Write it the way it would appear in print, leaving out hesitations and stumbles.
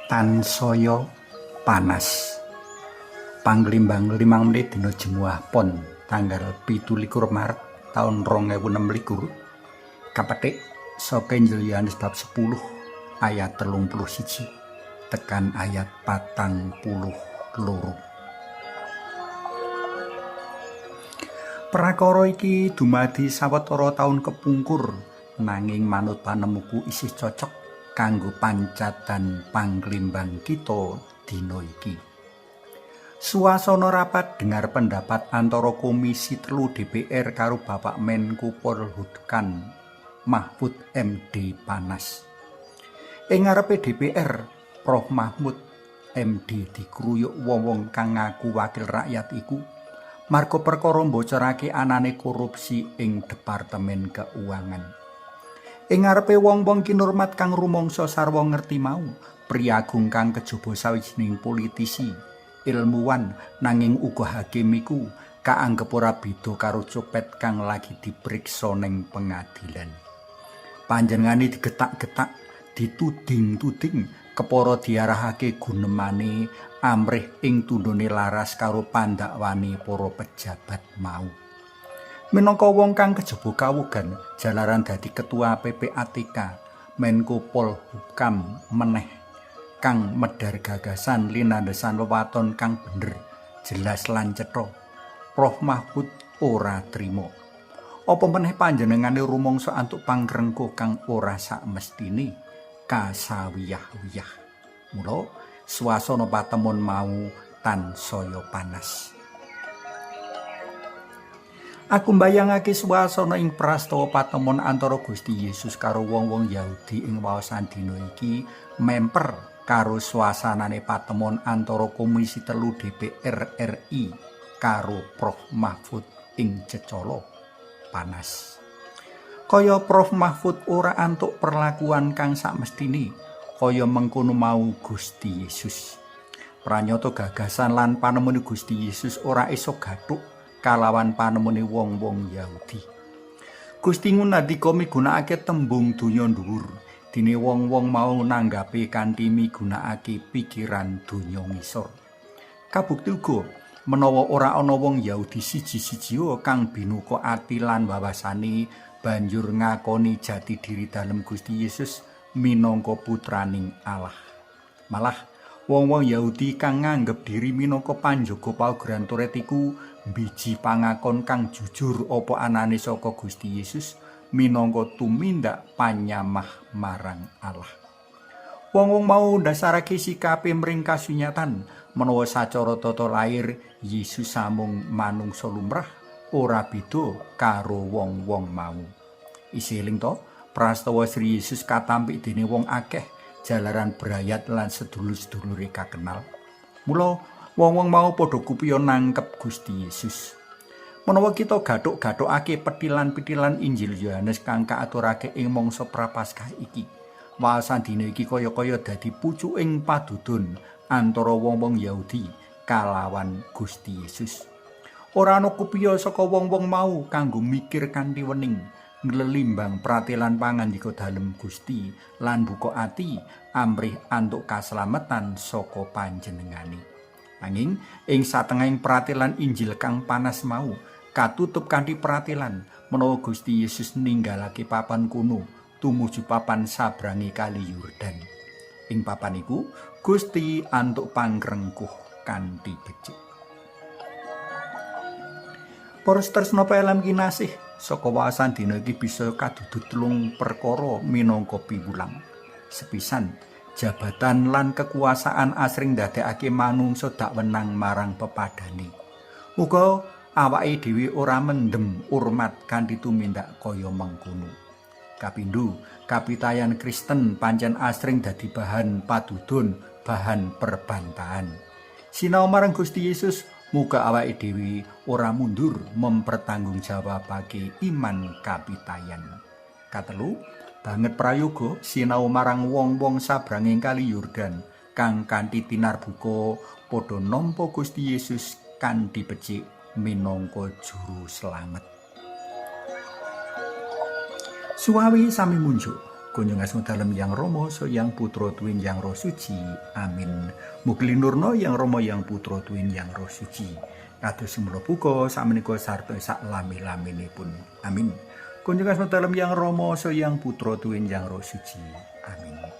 Tansaya panas. Panglimbang 5 menit dina Jemuah Pon tanggal 27 Maret taun 2026 kapetik saka Injil Yohanes bab 10 ayat 31 tekan ayat 42. Prakara iki dumadi sawetara taun kepungkur, nanging manut panemuku isih cocok kanggo pancatan panglimbang kita dina iki. Suasana rapat dengar pendapat antara Komisi 3 DPR karo Bapak Menko Polhukam Mahfud MD panas. Ing ngarepe DPR, Prof Mahfud MD dikruyuk wong-wong kang ngaku wakil rakyat iku marga perkara mbocorake anane korupsi ing Departemen Keuangan. Ing ngarepe wong-wong kinurmat kang rumangsa sarwa ngerti mau, priyagung kang kejaba sawijining politisi, ilmuwan nanging uga hakim iku kaanggep ora beda karo copet kang lagi dipriksa ning pengadilan. Panjenengane digetak-getak, dituding-tuding, kepara diarahake gunemane amrih ing tundhone laras karo pandakwane para pejabat mau. Minangka wong kang kejaba kawugan jalaran dadi ketua PPATK, Menko Polhukam meneh kang medhar gagasan linandesan wewaton kang bener, jelas lan cetha. Prof Mahfud ora trima. Apa meneh panjenengane rumangsa antuk pangrengkuh kang ora sakmestine kasawiyah-wiyah. Mula swasana patemon mau tansaya panas. Aku mbayangake swasana ing prastawa patemon antara Gusti Yesus karo wong-wong Yahudi ing waosan dina iki memper karo swasanane patemon antara Komisi 3 DPR RI karo Prof Mahfud ing cecala panas. Kaya Prof Mahfud ora antuk perlakuan kang sakmestine, kaya mengkono mau Gusti Yesus. Pranyata gagasan lan panemone Gusti Yesus ora iso gathuk kalawan panemone wong-wong Yahudi. Gusti ngunandika migunakake tembung donya dhuwur, dene wong-wong mau nanggapi kanthi migunakake pikiran donya ngisor. Kabukti uga menawa ora ana wong Yahudi siji-sijia kang binuka ati lan wawasane banjur ngakoni jati diri dalem Gusti Yesus minangka putraning Allah. Malah wong-wong Yahudi kang nganggep diri minangka panjaga paugeran Toret iku mbiji pangakon kang jujur apa anane saka Gusti Yesus minangka tumindak panyamah marang Allah. Wong-wong mau ndasarake sikape mring kasunyatan menawa sacara tata lair Yesus samung manungsa lumrah, ora beda karo wong-wong mau. Isih eling to, prastawa Sri Yesus katampik dening wong akeh jalaran brayat lan sedulur-sedulure kakenal. Mula wong-wong mau padha kupiya nangkep Gusti Yesus. Menawa kita gathuk-gathukake petilan-petilan Injil Yohanes kang kaaturake ing mangsa Prapaskah iki, waosan dina iki kaya-kaya dadi pucuking padudun antara wong-wong Yahudi kalawan Gusti Yesus. Ora ana kupiya saka wong-wong mau kanggo mikir kanthi wening, nglelimbang pratelan pangandika dalem Gusti lan buka ati amrih antuk kaslametan saka panjenengane. Nanging ing satengahing pratelan Injil kang panas mau katutup kanthi pratelan menawa Gusti Yesus ninggalake papan kuno tumuju papan sabrange kali Yordan. Ing papan iku Gusti antuk pangrengkuh kanthi becik. Para tresna pelem kinasih, saka waosan dina iki bisa kadudut telung perkara minangka piwulang. Sepisan, jabatan lan kekuasaan asring ndadekake manungsa dak wenang marang pepadane. Muga awake dhewe ora mendem urmat kanthi tumindak kaya mengkono. Kapindho, kapitayan Kristen pancen asring dadi bahan padudun, bahan perbantahan. Sinau marang Gusti Yesus, muga awake dhewe ora mundur mempertanggungjawabake iman kapitayan. Katelu, banget prayoga sinau marang wong-wong sabranging kali Yordan kang kanthi tinarbuka padha nampa Gusti Yesus kanthi becik minangka juru slamet. Suwawi sami munjuk. Kunjung asma dalem Yang Rama, Yang Putra tuwin Yang Roh Suci. Amin. Mugi linurna Yang Rama, Yang Putra tuwin Yang Roh Suci. Kados semula buka sakmenika sarta sak lami-laminipun. Amin. Kunjung asma dalem Yang Rama, Yang Putra tuwin Yang Roh Suci. Amin.